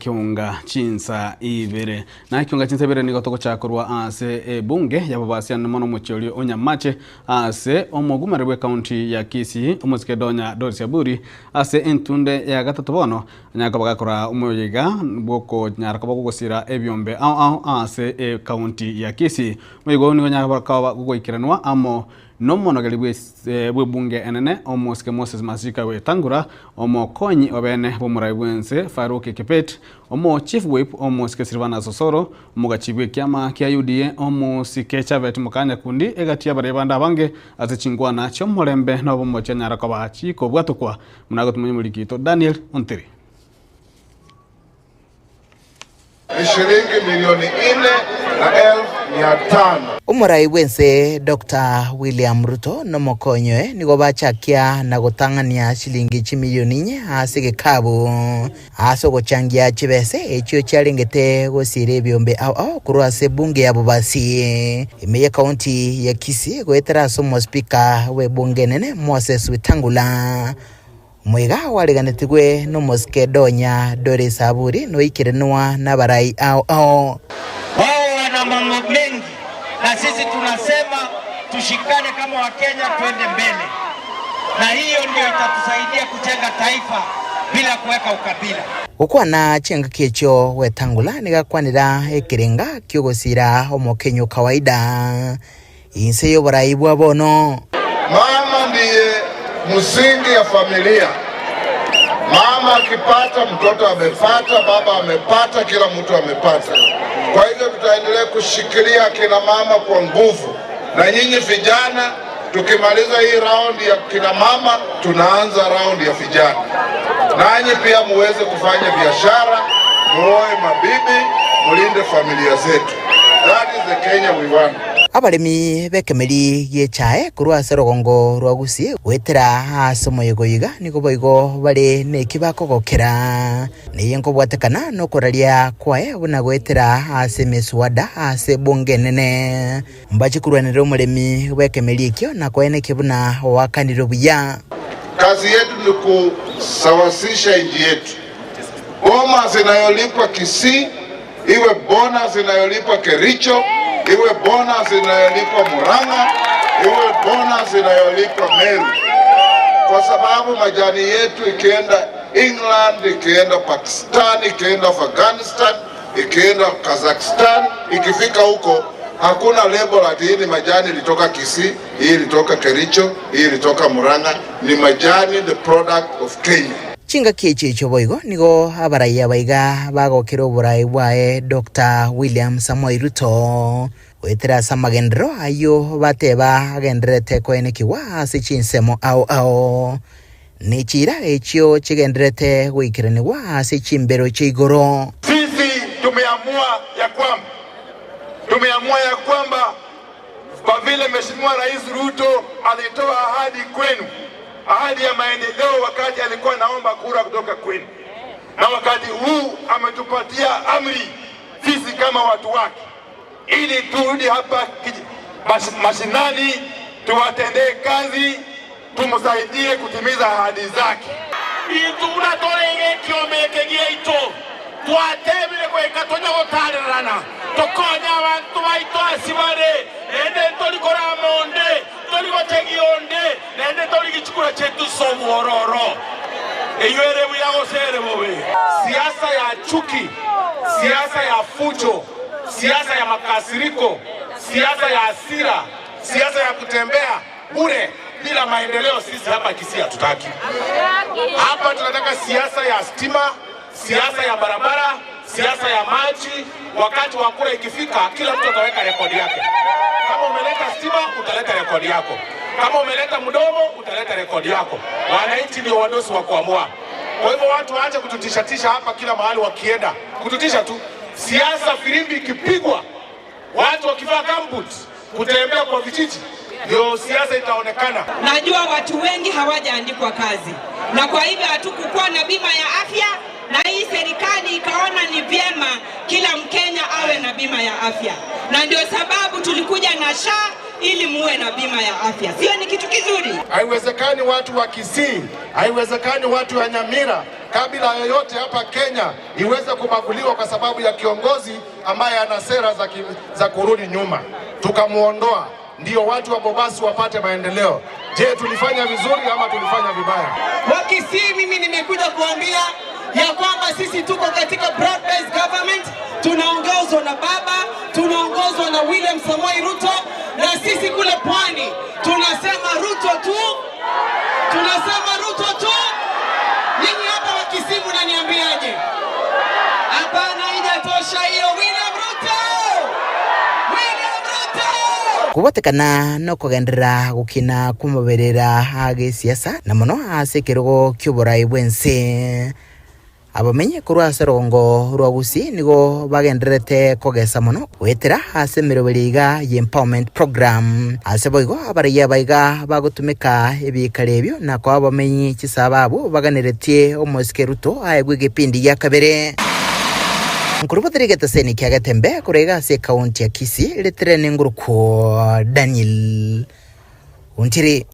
Kiunga chinsa ibere na kiunga chinsa ibere nigo togochakorwa ase ebunge yabo basiana mono muchiori onyamache ase omogumare bwe county ya Kisii omosike Donya Doris Aburi ase entunde ya gatatu bono nyaka bagakora omoyiga bwoko nyaraka bogosira ebyombe ao ase e county ya Kisii moyigo nigo nyaka bakaba goikiranwa amo nomonogeri bwe bunge enene omosike Moses Masika wetangura omokonyi obene bomurai bwense Farouk Kipet omo chief whip omosike Silvana Sosoro omogachibwe kiama kia UDA omosike Chavet Mukanya kundi egati abarebanda abange ase chingwana chomorembe no bomocha nyarako bachi kobwatukwa munago tumenye mulikito Daniel Ontiri. Ni shilingi milioni 4,500. Umurai bwense Dr. William Ruto nomokonyoe nigo bachakia na gotang'ania shilingi chimilioni 4 ase gekabu ase gochangia chibese echio chiarengete gosira ebyombe ao korwa ase bunge ya Bobasi ime ya county ya Kisii goetera ase omospika we bunge nene Moses Wetangula mwiga wariganetigwe nomosike Donya Doris Aburi noikirenwa nabarai ao ao. Wao wana mambo mengi na sisi tunasema tushikane kama Wakenya tuende mbele, na hiyo ndio itatusaidia kujenga taifa bila kuweka ukabila. Gukwana chenga kiecho Wetangula nigakwanira ekirenga kyogosira omokenyo kawaida inse yoborai bwa bono. Mama ndiye msingi ya familia. Mama akipata, mtoto amepata, baba amepata, kila mtu amepata. Kwa hivyo tutaendelea kushikilia kina mama kwa nguvu. Na nyinyi vijana, tukimaliza hii round ya kina mama, tunaanza round ya vijana. Nanyi pia muweze kufanya biashara, muoe mabibi, mulinde familia zetu. That is the Kenya we want. Abaremi bekemeri giechae korwa ase rogongo rwa Gusii gwetera ase omoyigoyiga nigo boigo bare neki bakogokera niye nkobwatekana nokoraria kwaye buna gwetera ase emiswada ase bunge nene mbachikurwanire omoremi bwekemeri ekio na koeneki buna owakanire buya. Kazi yetu ni kusawasisha nchi yetu. Boma zinayolipwa Kisii iwe bonus inayolipwa Kericho, iwe bonus inayolipwa Murang'a, iwe bonus inayolipwa Meru. Kwa sababu majani yetu ikienda England, ikienda Pakistan, ikienda Afghanistan, ikienda Kazakhstan, ikifika huko hakuna label ati hii ni majani ilitoka Kisii, hii ilitoka Kericho, hii ilitoka Murang'a. Ni majani, the product of Kenya. Chinga kiechicho boigo nigo abaraiya baiga bagokera oborai bwaye Dr. William Samoei Ruto gwetera ase amagendero ayo bateba agenderete koenekiwa ase chinsemo ao ao nechira echio chigenderete goikeraniwa ase chimbero chiigoro. Sisi tumeamua ya kwamba kwa vile Mheshimiwa Rais Ruto alitoa ahadi kwenu, ahadi ya maendeleo wakati alikuwa naomba kura kutoka kwenu, na wakati huu ametupatia amri sisi kama watu wake ili turudi hapa mashinani tuwatendee kazi, tumsaidie kutimiza ahadi zake. Ituna torege kiomeke gieito twatebire gweka tonya gotarerana tokonya abantu baito asibare nende tolikora monde toligocegionde nende toligichukura chetu somuororo eywere buyagosere bobe. Siasa ya chuki, siasa ya fujo, siasa ya makasiriko, siasa ya hasira, siasa ya kutembea bure bila maendeleo, sisi hapa Kisii hatutaki. Hapa tunataka siasa ya stima, siasa ya barabara, siasa ya maji. Wakati wa kura ikifika, kila mtu ataweka rekodi yake. Kama umeleta stima, utaleta rekodi yako. Kama umeleta mdomo, utaleta rekodi yako. Wananchi ndio wadosi wa kuamua. Kwa hivyo watu waache kututishatisha hapa kila mahali wakienda. Kututisha tu. Siasa filimbi ikipigwa, watu wakivaa gumboot kutembea kwa vijiji, ndio siasa itaonekana. Najua watu wengi hawajaandikwa kazi, na kwa hivyo hatukukuwa na bima ya afya, na hii serikali ikaona ni vyema kila Mkenya awe na bima ya afya, na ndio sababu tulikuja na SHA ili muwe na bima ya afya. Sio ni kitu kizuri? Haiwezekani watu wa Kisii, haiwezekani watu wa Nyamira, kabila yoyote hapa Kenya iweze kubaguliwa kwa sababu ya kiongozi ambaye ana sera za kurudi nyuma. Tukamuondoa ndio watu wa Bobasi wapate maendeleo. Je, tulifanya vizuri ama tulifanya vibaya? Wakisii, mimi nimekuja kuambia ya kwamba sisi tuko katika broad based government, tunaongozwa na baba, tunaongozwa na William Samoei Ruto, na sisi kule pwani tunasema Ruto tu, tunasema Ruto tu. Nyinyi hapa Wakisii mnaniambiaje? Hapana, haijatosha hiyo. William Ruto, William Ruto. Kubotekana no kugenderera gukina kumoberera agisiasa na mono ase ekerogo kia oborai bwa ense. Abamenye korwa ase orongo rwa Gusii nigo bagendererete kogesa mono gwetera ase emeroberi iga ya empowerment program. Ase boigo abaraiya baiga bagotumeka ebikara ebio na koa abamenyi chisababu baganeretie omosike Ruto aegwe egepindi gia kabere. Nkurubathiri getaseni kia Getembe korwa ase ekaunti ya Kisii retere ne nguruko Daniel Ontiri.